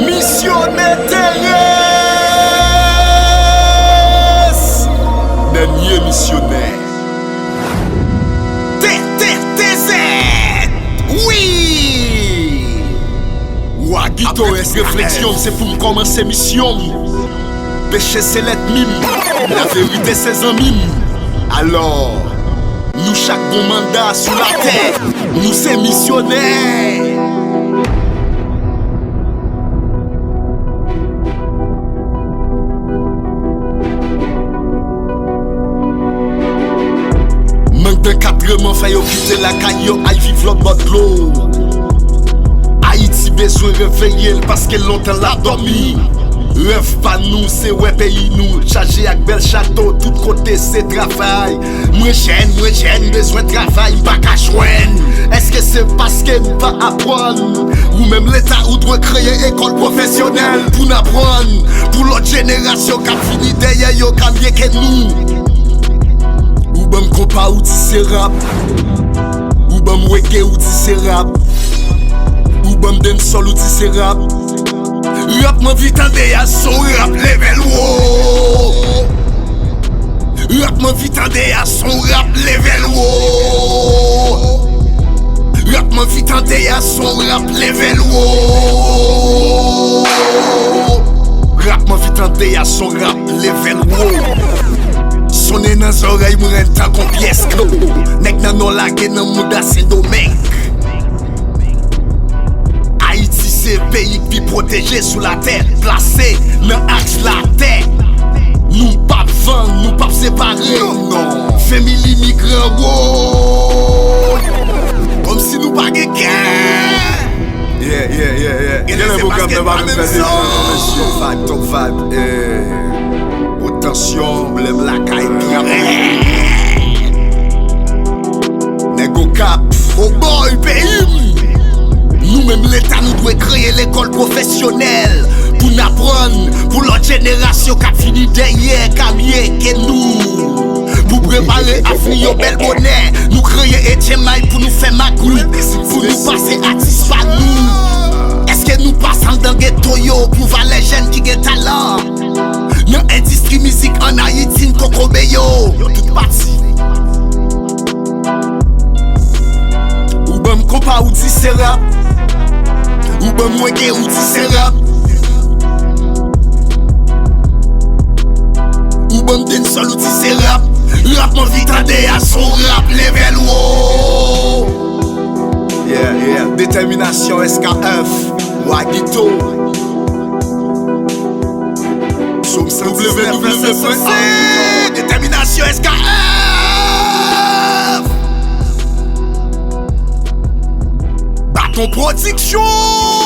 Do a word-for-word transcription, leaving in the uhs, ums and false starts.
Misyonè Terence! Dènye misyonè. T T T Z! Wi! Wa Gito, res refleksyon m, se pou m kòmanse misyon m. Peche se lènmi m, laverite se zanmi m. Alò, nou chak gon manda sou latè. Nou se misyonè. Mank d'ankadreman fè yo kite lakay yo, al viv lòt bò dlo. Ayiti bezwen reveye l paske lontan l ap dòmi. Rèv pa nou se wè peyi nou chaje ak bèl chato, tout kote se travay. Mwen jèn, mwen jèn, bezwen travay, m pa ka jwenn. Èske se paske m pa aprann? Ou menm Leta, ou dwe kreye ekòl pwofesyonèl pou n aprann, pou lòt jenerasyon k ap vini dèyè yo ka mye ke nou. Ou ban m konpa, ou di se rap. Ou ban m reggae, ou di se rap. Ou ban m dancehall, ou di se rap. Rap m anvi tande a, se yon rap level wo. Rap m anvi tande a, se yon rap level wo. Rap m anvi tande a, se yon rap level wo. Rap m anvi tande a, se yon rap level wo. Sonnen nan zòrèy mwen tankou pyès klo. Nèg nan nò lage nan mouda Sendomeng. Ayiti se peyi k pi pwoteje sou latè, plase nan aks latè. Nou p ap vann, nou p ap separe. Non, non. Ven mil imigran, woy. Kòmsi nou pa gen kè. Yeah, yeah, yeah, yeah. Gen lè se paske n pa menm zòn. Top vibe, top vibe, eh. Gwo tansyon, blèm lakay, trap. Nèg Okap, oh boy, peyi m. Nou menm Leta, nou dwe kreye lekòl pwofesyonèl pou n aprann, pou lòt jenerasyon k ap vini dèyè ka mye ke nou. Pou prepare avni yo bèl bonè, nou kreye H M I pou nou fè magri, pou nou pase atis pa nou. Èske nou pa sanm nan geto yo pou valè jèn ki gen talan? Nan endistri mizik ann Ayiti, n kokobe yo, yo tout pati. Ou ban m konpa, ou di se rap. Ou ban m reggae, ou di se rap. Ou ban m dancehall, ou di se rap. Rap m anvi tande a, se yon rap level wo. Yeah, yeah. Détermination S K F, Wa Gito. Sou W W W pwen org. Détermination S K F. Baton Pwodiksyon.